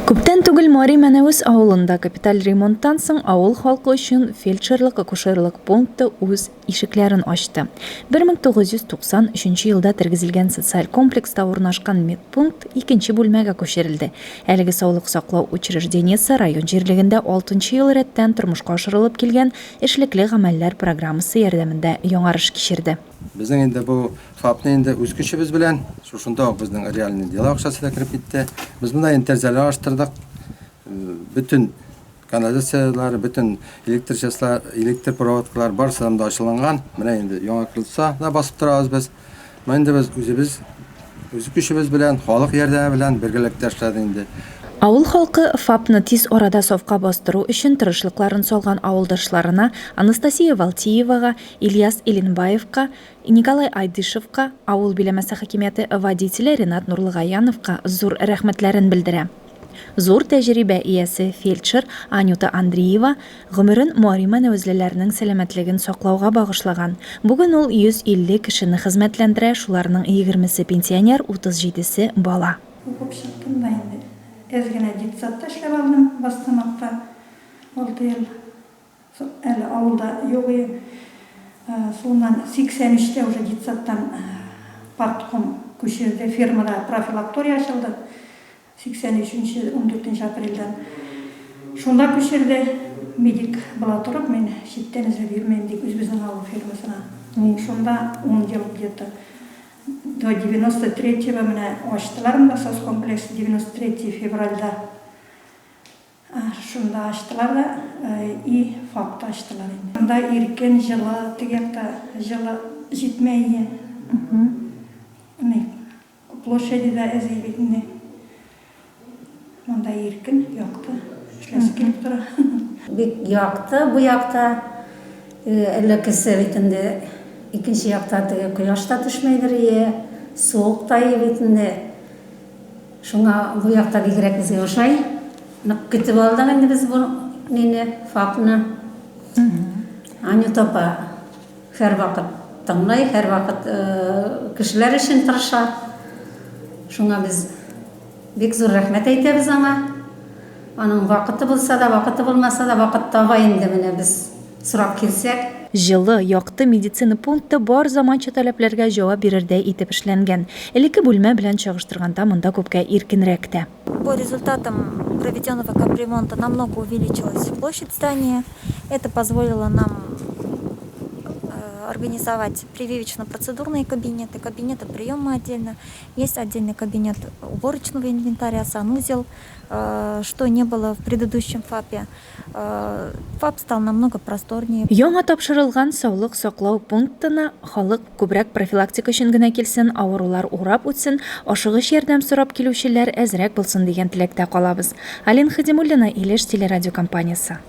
Күптән түгел Мари Мәнәвез авылында капиталь ремонттан соң авыл халкы өчен фельдшерлык-акушерлык пункты үз ишекләрен ачты. 1993 елда тергезелгән социаль комплекста урнашкан медпункт икенче бүлмәгә күчерелде. Әлеге саулык саклау учреждениесе район җирлегендә алтынчы ел рәттән тормышка ашырылып килгән Эшлекле гамәлләр программасы ярдәмендә яңарыш кичерде. Безнең инде бу ФАПны инде үз көчебез белән, шушында ук безнең реальный дела акчасы да кереп китте. Без монда инде тәрәзәләр алыштырдык, бөтен канализацияләр, бөтен электр числар, электр проводкалар барысы да монда ачылынган. Менә инде яңа крыльца да басып торабыз без. Моны инде без үзебез, үз көчебез белән, халык ярдәме белән бергәлектә эшләдек инде. Авыл халкы ФАПны тиз арада сафка бастыру өчен тырышлыкларын салган авылдашларына, Анастасия Валтиевага, Ильяс Илинбаевка, Николай Айдышевка, авыл биләмәсе хакимияте водителе Ренат Нурлыгаяновка зур рәхмәтләрен белдерә. Зур тәҗрибә иясе фельдшер Анюта Андреева гомерен Мари мәнәвезлеләрнең сәламәтлеген саклауга багышлаган. Бүген ул 150 кешене хезмәтләндерә, шуларның егермесе пенсионер, 37-се, бала. Укып чыктым да инде. Әз генә детсадта эшләп алдым, Базтамакта алты ел. Әле авылда юк и. Соңыннан 83 тә уже детсадтан партком күчерде, фермада профилакторий ачылды. 83 нче, 14 нче апрельдән шунда күчерде. Медик була торып, мин читтән эзләп йөрмим дип, үзебезнең авыл фермасына. Шунда ун ел где-то. До девяносто третьего менә ачтылар монда соцкомплекс, девяносто третий февральда. Шунда ачтылар да и ФАП та ачтылар инде. Монда иркен, җылы, теге якта җылы җитмәй. Ни, площади да әз бит инде. Монда иркен, якты, эшләсе килеп тора. Бик якты бу якта. Элеккесе бит инде икенче якта теге кояш та төшмәйдер ие, суык та ие бит инде. Шуңа бу якта бигрәк безгә ошай. Нык көтеп алдык инде без бу нине, ФАПны. Анюта апа һәрвакыт тыңлый, һәрвакыт кешеләр өчен тырыша. Шуңа без бик зур рәхмәт әйтәбез аңа. Аның вакыты булса да, вакыты булмаса да, вакыт таба инде менә без сорап килсәк. Җылы, якты медицина пункты бар заманча таләпләргә җавап бирердәй итеп эшләнгән. Элекке бүлмә белән чагыштырганда монда күпкә иркенрәк тә. По результатам проведенного капремонта намного увеличилась площадь здания. Это позволило нам организовать прививочно-процедурные кабинеты, кабинеты приема отдельно. Есть отдельный кабинет уборочного инвентаря, санузел, что не было в предыдущем ФАПе. ФАП стал намного просторнее. Яңа тапшырылган саулык саклау пунктына халык күбрәк профилактика өчен генә килсен, авырулар урап үтсен, ашыгыч ярдәм сорап килүчеләр әзрәк булсын дигән теләктә калабыз. Алина Хадимуллина, Илеш телерадиокомпаниясе.